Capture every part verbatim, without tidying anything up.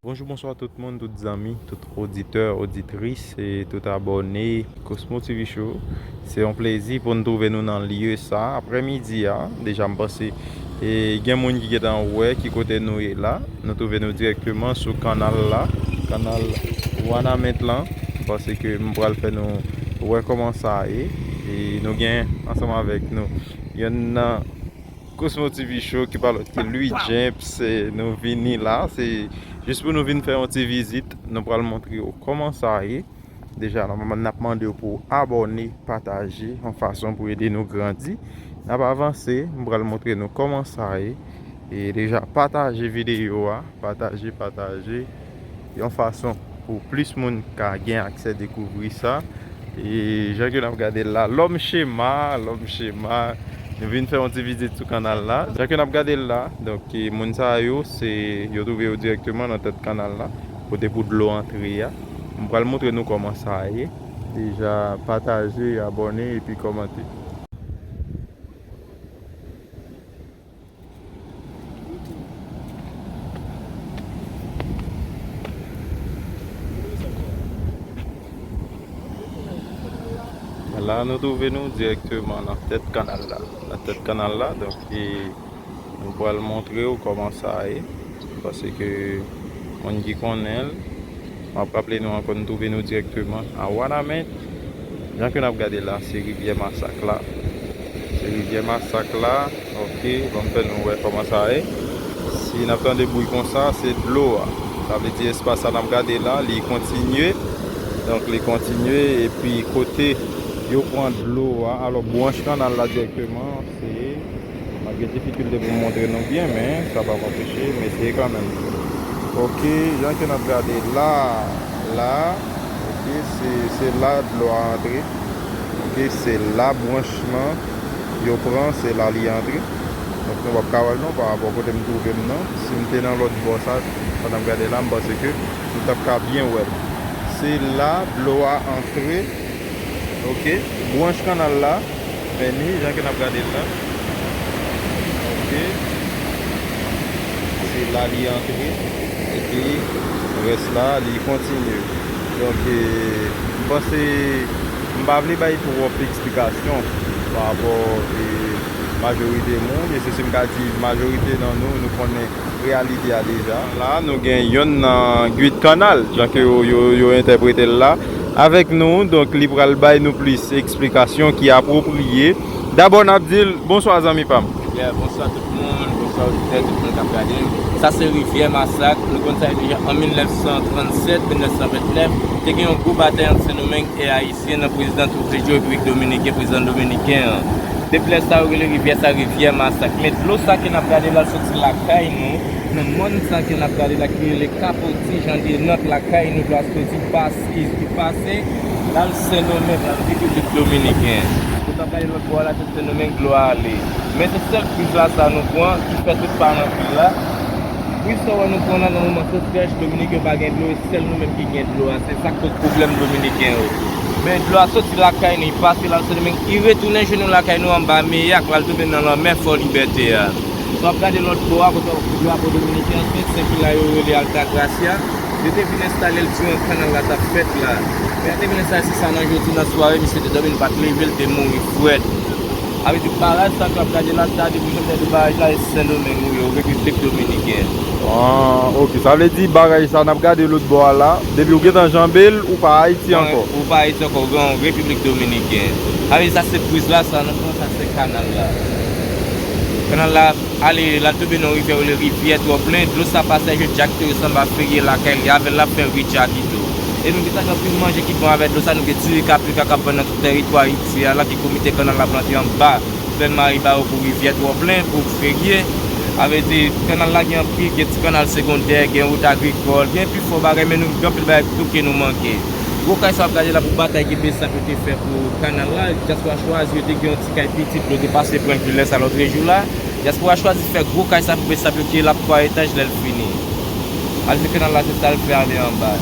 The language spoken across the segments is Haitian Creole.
Bonjou, bonswa tout moun, tout zanmi, tout oditè, oditris e tout abòne Cosmo T V Show. Se yon plezi pou n twouve nou nan lye sa aprèmidi a. Deja, m panse e gen moun ki gentan wè ki kote nou ye la. Nou twouve nou dirèkteman sou kanal la, kanal Wanament lan. M panse ke m pral fè nou wè kòman sa ye. E nou gen ansanm avèk nou yonn nan Cosmo T V Show ki pa lòt ke Louis James. E nou vini la, se jis pou nou vin fè yon ti vizit. Nou pral montre yo kòman sa ye. Deja, n ap mande w pou w abòne, pataje, yon fason pou ede nou grandi. N ap avanse, m pral montre nou kòman sa ye. E deja, pataje videyo a, pataje, pataje, yon fason pou plis moun ka gen aksè dekouvri sa. E jan ke n ap gade l la, lòm chema, lòm chema, nou vin fè yon ti vizit sou kanal la. Jan ke n ap gade l la, donk, e moun sa yo, se, yo twouve yo dirèkteman nan tèt kanal la, kote pou dlo antre a. M pral montre nou kòman sa ye. Deja pataje, abòne epi kòmante. La, nou twouve nou dirèkteman nan tèt kanal la. Nan tèt kanal la, donk, e, nou pral montre w kòman sa ye. Paske moun ki konnen l, m ap raple nou ankò, nou twouve nou dirèkteman a Wanament. Jan ke n ap gade la, se rivyè Masak la. Se rivyè Masak la. Ok, ban m fè nou wè kòman sa ye. Si n ap tande bri konsa, se dlo a. Sa vle di espas sa n ap gade la, li kontinye. Donk, li kontinye, epi kote yo pran dlo a, alò, branch kanal la dirèkteman, se, m ap gen difikilte pou m montre nou byen, men sa p ap anpeche m eseye kanmenm. Ok, jan ke n ap gade la, la, ok, se, se la dlo a antre. Ok, se la branch lan yo pran, se la li antre. Donk, nou p ap ka wè l non, pa rapò kote m twouve m nan. Si m te nan lòt bò sa, pandan m gade la, m panse ke nou t ap ka byen wè l. Se la dlo a antre. Ok, branch kanal la fini, jan ke n ap gade l la. Ok, se la li antre. Epi rès la, li kontinye. Donk, e, m panse, m pa vle bay twòp eksplikasyon pa rapò, e, majorite moun, e se si m ka di majorite nan nou, nou konnen reyalite a deja. La, nou gen yonn nan gid kanal, jan ke yo, yo, yo entèprete l la, avèk nou, donk, li pral bay nou plis eksplikasyon ki apwopriye. Dabò, n ap di l, bonswa, zanmi pa m. Yeah, bonswa tout moun, bonswa oditè, tout moun k ap gade m. Sa se rivyè Masak, nou konn sa deja an mil nèf san trannsèt, mil nèf san vennèf, te gen yon gwo batay ant Sendomeng e Ayisyen nan prezidan Trujillo Repiblik Dominiken, prezidan dominiken an. Depi lè sa yo rele rivyè sa rivyè Masak. Men dlo sa ke n ap gade la soti lakay nou, nan mòn sa ke n ap gade la ki rele Kapoti, jan de nòt lakay nou, dlo a soti pase, ki pase, l al Sendomeng, l al Repiblik Dominiken. Ou t ap gade lòt bò a la, se Sendomeng dlo a ale. Men se sèl priz la sa nou pran, ki fè tout pa nan vil la. Priz sa w wè nou pran la nan moman soti a, Dominiken yo pa gen dlo, e sèl nou menm ki gen dlo a. Se sa k koz pwoblèm Dominiken yo. Men dlo a soti lakay nou, li pase l al Sendomeng, li retounen jwenn nou lakay nou anba Meyak, l al tonbe nan lanmè Fò Libète a. Si w ap gade lòt bò a, kote w ap drapo dominiken an, se, se ki la yo rele Altagracia. Yo te vin enstale l sou yon kanal la t ap fèt la. Men yo te vin enstale sou sa nan jodi nan sware, misye te dòmi, li pa t leve, li te mouri frèt. Sa vle di baraj sa ke w ap gade la, sa depi Jovnèl di baraj la, e Sendomeng ou ye, Repiblik Dominiken. Ah, ok. Sa vle di baraj sa n ap gade lòt bò a la, depi w gentan janbe l, ou pa Ayiti ankò. Ou pa Ayiti ankò, ou gen yon Repiblik Dominiken. Sa vle di sa se priz la, sa nan fon, sa se kanal la. Kanal la ale, l al tonbe nan yon rivyè yo rele rivyè Twòplen. Dlo sa pase al jwenn Jack Touriste anba ferye lakay li, avè l l ap fè ri Jack tou. E nou gentan gen anpil manje ki bon avèk dlo sa, nou gen diri kapika k ap vann nan tout tèritwa Ayiti a la, ke komite kanal la plante anba Plèn Maribawo pou rivyè Twòplen, pou ferye. Sa vle di, kanal la gen anpil, gen ti kanal segondè, gen wout agrikòl, gen pifò bagay, men nou gen anpil bagay tou ke nou manke. Gwo kay sa w ap gade la pou batay ke Besap yo te fè pou kanal la, dyaspora chwazi, yo te gen yon ti kay piti, dlo te pase pran l, ki lè sa lòtrejou la. Dyaspora chwazi fè gwo kay sa pou Besap yo, ki l ap twa etaj lè l fini. Al di kanal la, se sa l fè ale anba.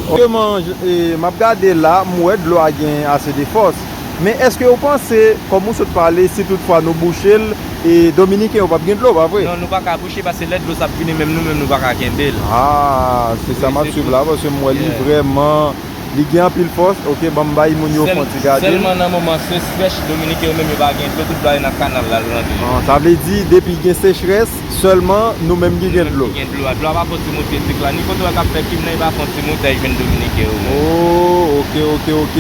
Vreman, e, m ap gade la, m wè dlo a gen ase de fòs. Men èske ou panse, kòm ou sot pale, si toutfwa nou bouche l, e Dominiken yo p ap gen dlo, pa vre? Non, nou pa ka bouche, paske lè dlo sa ap vini, menm nou menm nou pa ka kenbe l. Ah, se sa m ap swiv la, paske m wè li vrèman, li gen anpil fòs. Ok, ban m bay moun yo fè yon ti gade l. Sèlman nan moman sechrès, Dominiken yo menm yo pa gen dlo, tout dlo ale nan kanal la, l rantre. Ah, sa vle di, depi gen sechrès, sèlman nou menm ki gen dlo. Ki gen dlo a. Dlo a pa fè yon ti moute pik la. Ni kote w wè k ap fè kim nan, e pa fè yon ti moute, jwenn Dominiken yo menm. Oh, ok, ok, ok.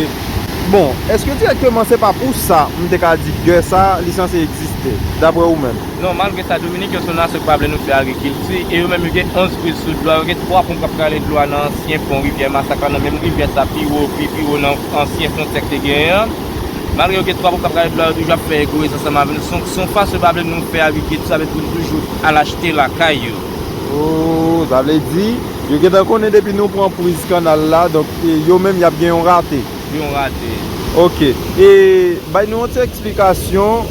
Bon, èske dirèkteman se pa pou sa m te ka di gè sa, li sanse egziste, daprè ou menm? Non, malgre sa, Dominiken yo se yon nasyon ki pa vle nou fè agrikilti, e yo menm yo gen onz priz sou dlo a, yo gen twa ponp k ap rale dlo a nan ansyen pon rivyè Masak la, nan menm rivyè sa pi wo, pi, pi wo nan ansyen fwontyè ki te genyen an. Malgre yo gen twa ponp k ap rale dlo a, yo toujou ap fè egoyis ansanm avè nou. Se yon, se yon fason yo pa vle nou fè agrikilti, sa vle di pou nou toujou al achte lakay yo. Oh, sa vle di, yo gentan konnen depi nou pran priz kanal la, donk, e, yo menm y ap gen yon rate. Yon rate. Ok. E bay nou yon ti eksplikasyon,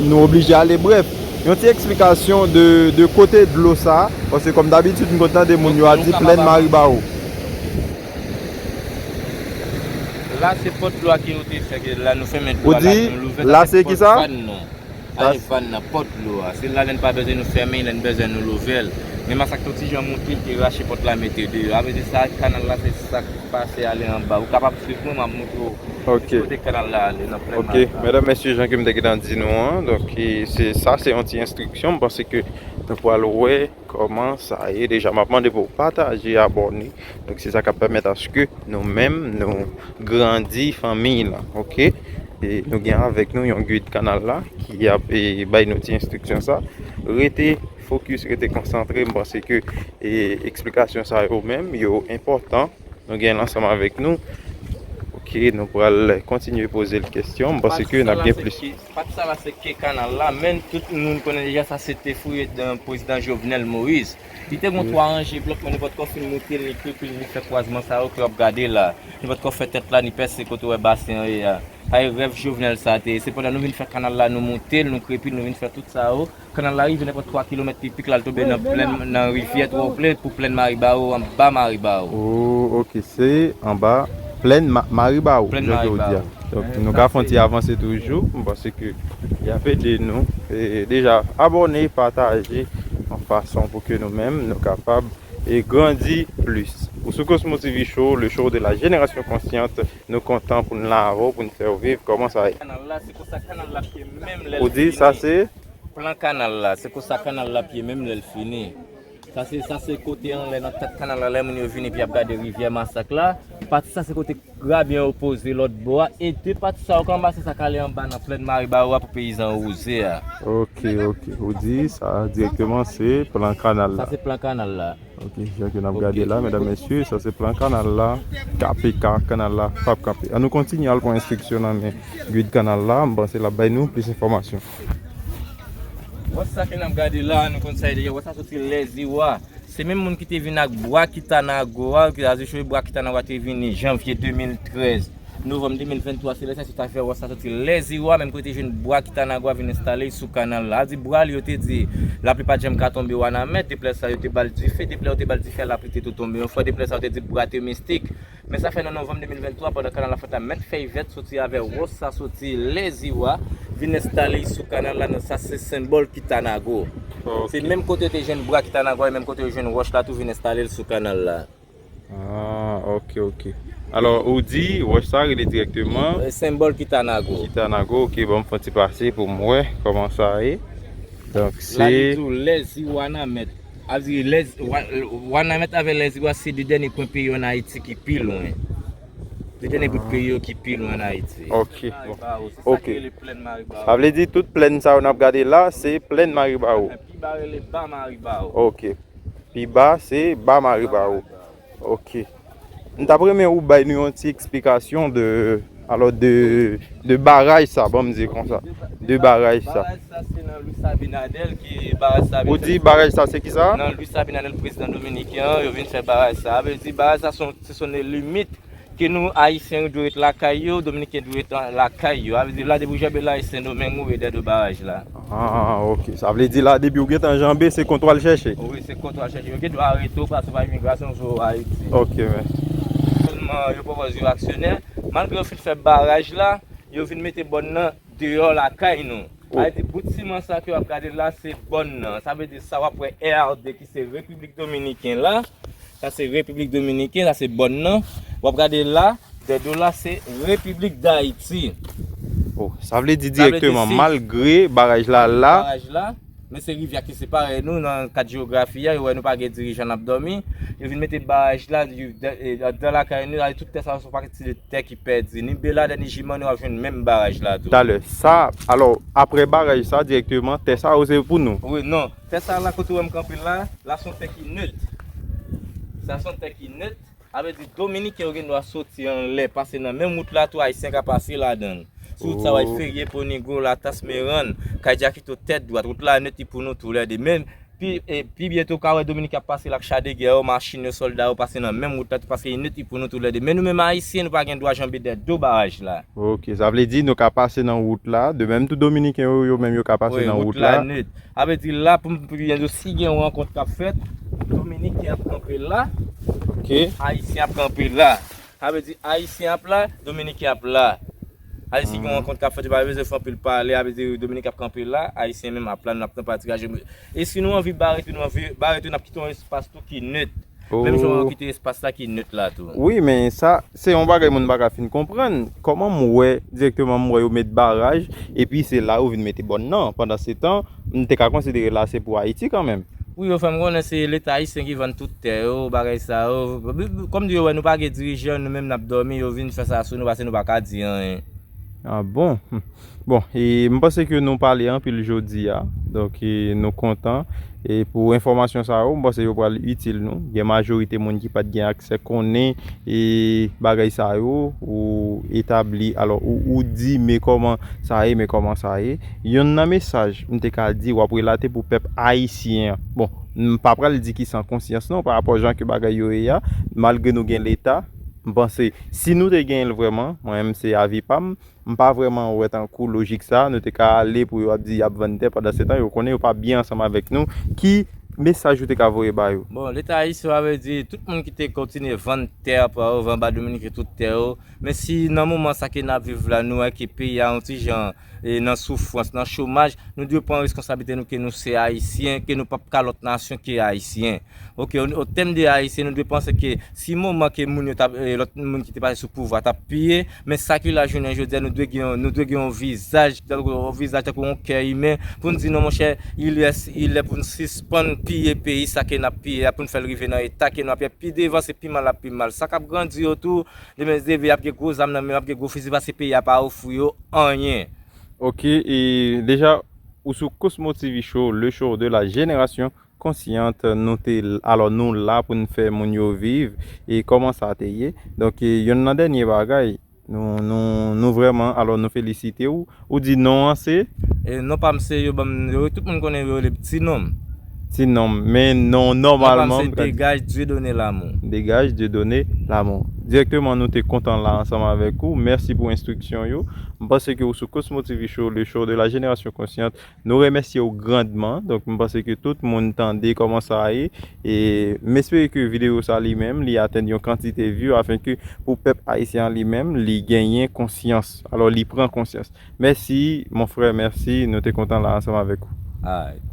nou oblije ale brèf. Yon ti eksplikasyon de, de kote dlo sa, paske kòm dabitid, m konn tande moun yo a di plèn Maribawo. La, se pòt dlo a ke yo te fè, ke la nou fèmen dlo a, la nou louvè, la se pòt vàn nan. Sa e vàn nan, pòt dlo a. Se la lè n pa bezwen nou fèmen, lè n bezwen nou louvè l. Men Masak te yon ti jan moute, l te rache pòt la, mete deyò. A vle di sa, kanal la, se sa k pase ale anba. Ou kapab swiv mwen, m ap montre w ki kote kanal la ale nan plèn Masak. Ok, medam, mesye, jan ke m te gentan di nou an, donk, e, se, sa se yon ti enstriksyon, m panse ke nou pral wè kòman sa ye. Deja, m ap mande pou w pataje, abòne. Donk, se sa k ap pèmèt aske nou menm, nou grandi fanmiy lan, ok? E nou gen avèk nou yon gid kanal la ki ap, e, bay nou ti enstriksyon sa. Rete fokis, rete konsantre. M panse ke, e, eksplikasyon sa yo menm, yo enpòtan. Nou gen l ansanm avèk nou. Ok, nou pral kontinye poze l kesyon. M panse ke n ap gen plis. Pati sa la se ke kanal la, men tout moun konnen deja sa se te fouyet prezidan Jovenel Moïse. Li te gon twa ranje blòk, men nenpòt kò fin moute l, li krepi l, li fè kwazman sa yo ke w ap gade la. Nenpòt kò fè tèt la, ni pèse kote w wè basen an ye a. Sa e rèv Jovenel sa te ye. Se pandan nou vin fè kanal la, nou moute l, nou krepi l, nou vin fè tout sa yo. Kanal la rive nenpòt twa kilomèt pi pik la, l tonbe nan plèn, nan rivyè Twòplè pou plèn Maribawo, anba Maribawo. Oh, ok, se anba plèn Ma-, Maribawo, jan ke w di a. Donk, nou ka fè yon ti avanse toujou. M panse ke y ap ede nou. E deja, abòne, pataje, yon fason pou ke nou menm, nou kapab e grandi plis. Ou sou Cosmo T V Show, le show de la génération consciente. Nou kontan pou n la avè w, pou n fè w viv. Kòman sa ye? Kanal la, se konsa kanal la ap ye menm lè l fini. Ou di sa se? Plan kanal la, se konsa kanal la ap ye menm lè l fini. Sa se, sa se kote anlè nan tèt kanal la, lè moun yo vini epi y ap gade rivyè Masak la. Pati sa se kote graben yo poze lòt bò a. E de pati sa yo k anba, se sa k ale anba nan plèn Maribawo a pou peyizan yo wouze a. Ok, ok. Ou di sa dirèkteman se plan kanal la. Sa se plan kanal la. Ok, jan ke n ap gade la, medam, mesye, sa se plan kanal la. K P K, kanal la p ap kanpe. An nou kontinye al pran enstriksyon nan men gid kanal la. M panse l ap bay nou plis enfòmasyon. Wòch sa ke n ap gade la, nou konn sa ye deja. Wòch sa soti Lèziwa. Se menm moun ki te vin ak bwa Kitanago a, ki a di bwa Kitanago a te vini janvye de mil trèz, novanm de mil venntwa, se lè sa yo ta fè wòch sa soti Lèziwa, menm kote jwenn bwa Kitanago a vin enstale sou kanal la. A di bwa li yo te di lapli pa t janm ka tonbe Wanament, depi lè sa yo te ba l dife, depi lè yo te ba l dife a, lapli te tou tonbe yon fwa, depi lè sa yo te di bwa te mistik. Men sa fè nan novanm de mil venntwa, pandan kanal la fèt la, mèt fèy vèt soti avè wòch sa soti Lèziwa, vin enstale sou kanal la, nan sa se senbòl Kitanago. Se menm kote yo te jwenn bwa Kitanago a, e menm kote yo jwenn wòch la tou vin enstale l sou kanal la. Ah, ok, ok. Alò, ou di, wòch sa rele dirèkteman? E, senbòl Kitanago. Kitanago, ok, ban m fè yon ti pase pou m wè kòman sa ye. Donk, se. La, li di w Lèziwa Wanament. A di, Lèz-, Wa-, Wanament avè Lèziwa se de dènye kwen peyi ann Ayiti ki pi lwen. De dènye bout peyi yo ki pi lwen ann Ayiti. Ok, bon. Ok. Sa vle di tout plèn sa yo n ap gade la, se plèn Maribawo. Pi ba rele ba Maribawo. Ok. Pi ba, se ba Maribawo. Ok. M t ap renmen ou bay nou yon ti eksplikasyon de, alò, de, de baraj sa, ban m di konsa. De baraj sa. Baraj sa, se nan Luis Abinader ki baraj sa. Ou di baraj sa, se ki sa? Nan Luis Abinader, prezidan dominiken an, yo vin fè baraj sa. A vle di, baraj sa, se yon, se yon limit ke nou, Ayisyen, dwe ret lakay yo, Dominiken dwe ret lakay yo. A vle di, la, depi w janbe la, Sendomeng, ou ye dèyè baraj la. Ah, ok. Sa vle di la, depi w gentan janbe, se kote w al chèche? Wi, se kote w al chèche. Yo gen dwa arete w, pase w pa imigrasyon, sou Ayiti. Ok, men. Sèlman, yo pwopòze yo aksyonè. Malgre yo fin fè baraj la, yo vin mete bòn nan deyò lakay nou. Sa vle di bout siman sa ke w ap gade la, se bòn nan. Sa vle di sa w ap wè R D ki se Repiblik Dominiken la. Sa se Repiblik Dominiken, sa se bòn nan. W ap gade la, dèyè do la, se Repiblik Dayiti. Oh, sa vle di direkteman, malgre baraj la la, baraj la, men se rivyè ki separe nou nan kad jewografi a, yo wè nou pa gen dirijan n ap dòmi. Yo vin mete baraj la, yo, de- e, andan lakay nou, tout tè sa yo se yon pakèt ti tè ki pèdi. Ni Bela, ni Jiman, yo ap jwenn menm baraj la tou. Talè, sa, alò, apre baraj sa, direkteman, tè sa yo se pou nou. Wi, non. Tè sa la kote w wè m kanpe la, la se yon tè ki net. Sa se yon tè ki net. Sa vle di Dominiken yo gen dwa soti anlè, pase nan menm wout la tou, Ayisyen ka pase ladan l. Sou wout sa w wè Ferye, Ponigo, Latas, Merann, Kay Jakito, tèt dwat. Wout la net, li pou nou toulède. Men pi, e, pi byento w ka wè Dominiken ap pase la ak cha de gè yo, machin yo, sòlda yo pase nan menm wout la tou, paske li net, li pou nou toulède. Men nou menm Ayisyen, nou pa gen dwa janbe dèyè do baraj la. Ok, sa vle di nou ka pase nan wout la. De menm tou Dominiken yo, yo menm yo ka pase nan wout la. Sa vle di la pou m pou gen si gen yon rankont k ap fèt, Dominiken ap kanpe la. Ok. Ayisyen ap kanpe la. Sa vle di Ayisyen ap la, Dominiken ap la. Sa vle di si gen yon rankont k ap fèt, yo pa bezwen fè anpil pale, sa vle di Dominiken ap kanpe la, Ayisyen menm ap la, nou ap kanpe atiraj. E si nou anvi bare tou, nou anvi bare tou, n ap kite yon espas tou ki net. Menm jan w kite espas la ki net la tou. Wi, men sa, se yon bagay moun pa ka fin konprann. Kòman m wè direkteman, m wè yo met baraj, epi se la yo vin mete bòn nan. Pandan se tan, m te ka konsidere la se pou Ayiti kanmenm. Wi, yo fè m konnen se Leta ayisyen ki vann tout tè yo, bagay sa yo. Kòm di yo wè nou pa gen dirijan, nou menm n ap dòmi, yo vin fè sa sou nou, paske nou pa ka di anyen. Ah bon? Hmm. Bon, e m panse ke nou pale anpil jodi a. Donk, e, nou kontan. E pou enfòmasyon sa yo, m panse yo pral itil nou. Gen majorite moun ki pa t gen aksè konnen e bagay sa yo, ou etabli, alò, ou, ou di, men kòman sa ye, men kòman sa ye. Yonn nan mesaj m te ka di, w ap relate pou pèp ayisyen an. Bon, m pa pral di ki san konsyans non, pa rapò jan ke bagay yo ye a, malgre nou gen Leta, m panse, si nou te genyen l vrèman, mwen menm se avi pa m, m pa vrèman wè tankou lojik sa, nou te ka ale pou yo ap di y ap vann tè, pandan se tan yo konnen yo pa byen ansanm avèk nou, ki mesaj ou te ka voye ba yo? Bon, Leta ayisyen, sa vle di tout moun ki te kontinye vann tè pa yo, vann ba Dominiken tout tè yo. Men si nan moman sa ke n ap viv la, nou wè ke peyi a yon ti jan e, nan soufrans, nan chomaj, nou dwe pran reskonsablite nou ke nou se Ayisyen, ke nou p ap ka lòt nasyon ke Ayisyen. Ok, o, o tèm de Ayisyen, nou dwe panse ke si moman ke moun yo t ap, e, lòt moun ki te pase sou pouvwa t ap piye, men sa ki la jounen jodi a, nou dwe gen, nou dwe gen yon vizaj, tankou yon vizaj, tankou yon kè imen, pou n di non, monchè, il est, il est pou n sispann piye peyi sa ke n ap piye a, pou n fè l rive nan eta ke n ap ye. Pi devan, se pi mal ap pi mal. Sa k ap grandi yo tou, demen, demen y ap gen gwo zam nan men, y ap gen gwo fizi, paske peyi a pa ofri yo anyen. Ok, e deja, ou sou Cosmo T V Show, le show de la génération consciente, nou te, alò, nou la pou n fè moun yo viv, e kòman sa te ye. Donk, e, yonn nan dènye bagay, nou, nou, nou vrèman, alò, nou felisite w. Ou di non an se? E non pa m se, yo ban m, yo, tout moun konnen yo rele m Ti Nonm. Ti Nonm, men non nòmalman. Non pa m se Dégage Dieudonné Lamour. Dégage Dieudonné Lamour. Direkteman, nou te kontan la ansanm avèk ou. Mèsi pou enstriksyon yo. M panse ke ou sou Cosmo T V Show, le show de la génération consciente. Nou remèsye w grandman. Donk, m panse ke tout moun tande kòman sa ye. E m espere ke videyo sa li menm, li atenn yon kantite view afin ke pou pèp ayisyen an li menm, li genyen konsyans. Alò, li pran konsyans. Mèsi, mon frè, mèsi. Nou te kontan la ansanm avèk ou. Alright.